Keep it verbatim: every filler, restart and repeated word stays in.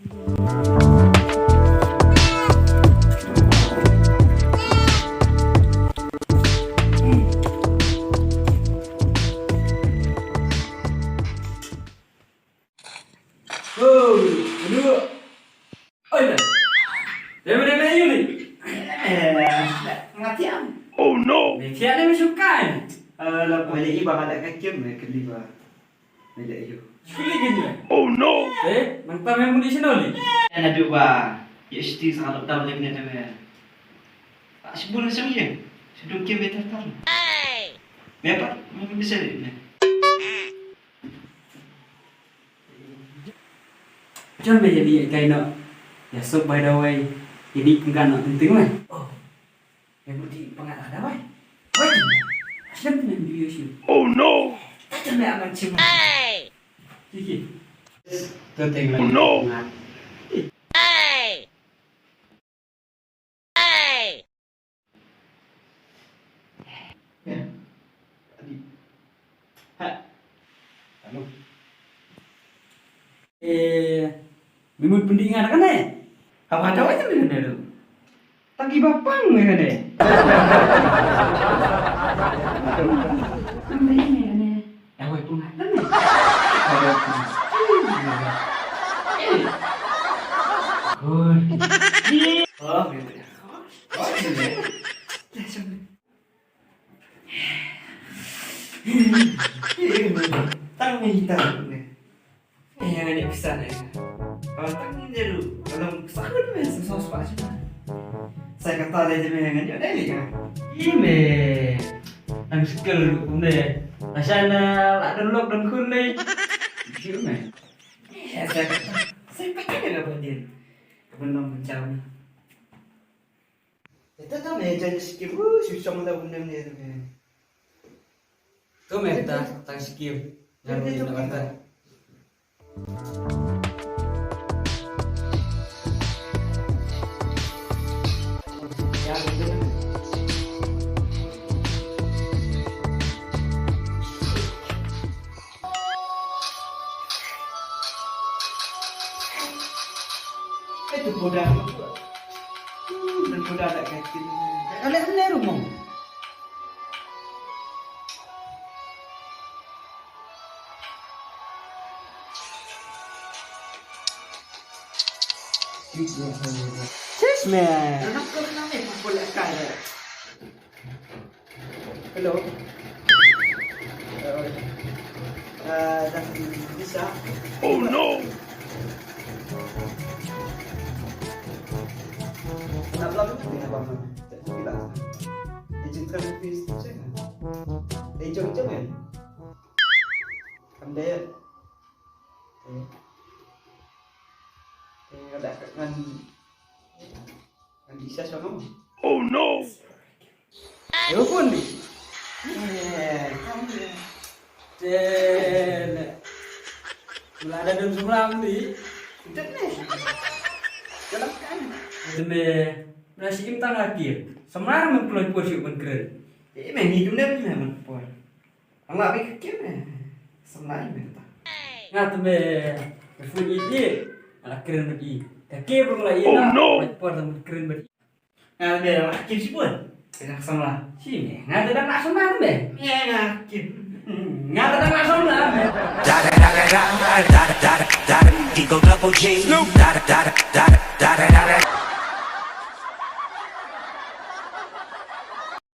Oh, aduh. Oi, dah. Dah, dah, dah, dah, dah. Eh, ngatiam. Oh no. Meh, tiap ni meh suka ni. Eh, lah, boleh iba ada kakim, meh, keliba. Meh, dah, yuk. Sekali gini, meh. Oh no. Eh, nang tam yang mudi sini, oli. Yang ada ba, ya, siti sangat dam lem ni, meh. Ah, sebelum semua, sedung kim betul tam. Meh, apa? Meh, bisa ni, meh. Jon me jadi kai no. Ya sok bai dawai. Ini pengkan no penting meh. Oh. Ya budi pengat ada wai. Wai. Asam me biyo shi. Oh no. Tak me aman cim. Kiki. Tuh teng. Oh no. Eh, mimut pendi ngan kan eh? Apa ada aja ni kan eh? Tagi bapang ni kan eh? Ambil ni kan eh? Dah wai pun kan eh? Good. Oh, memang. Tang ni tang ni. Eh, yang ada pesan eh. Kalau tang ni dia tu, kalau pesan tu dia susah sepah je. Saya kata dia je yang ada dia ni kan. Ime. Tang skill tu pun deh. Rasanya lah ada lock dan kun deh. Ime. Eh, saya kata, saya pakai dia buat dia. Kau belum macam ni. Ita ta me jan skip, uh, shu shong da bun ne ne. To me ta, ta skip. Jan skip ta. Itu bodoh. Hmm, dan bodoh ada kaitin. Kalian ni rumah. Sis, man. Anak kau kenapa boleh kaya? Hello. Eh, eh, dah bisa. Oh no. Nak bilang apa ni, abang? Tak jelas. Eh, jom kan, please, check. Eh, jom, jom, eh. Kan dia. Eh. Eh, ada kat ngan. Ngan bisa sama. Oh no. Yo pun ni. Eh, kan dia. Cene. Mula ada dum semula ni. Itu ni. Dalam kan. Itu ni. Mula si Im tang lagi. Semula men keluar pun si men keren. Eh, men ni dum dah men pun. Ang la bi ka kim eh. Samla i me ta. Nga te me. Ka fu i i. Ala kren ba i. Ka ke bru la i. Oh no. Por da kren ba i. Nga te me la kim si bun. Nga samla. Si me. Nga te dang la samla te me. Me nga kim. Nga te dang la samla me. Da da da da da da da da da. Eagle double G. Da da da da da da da da.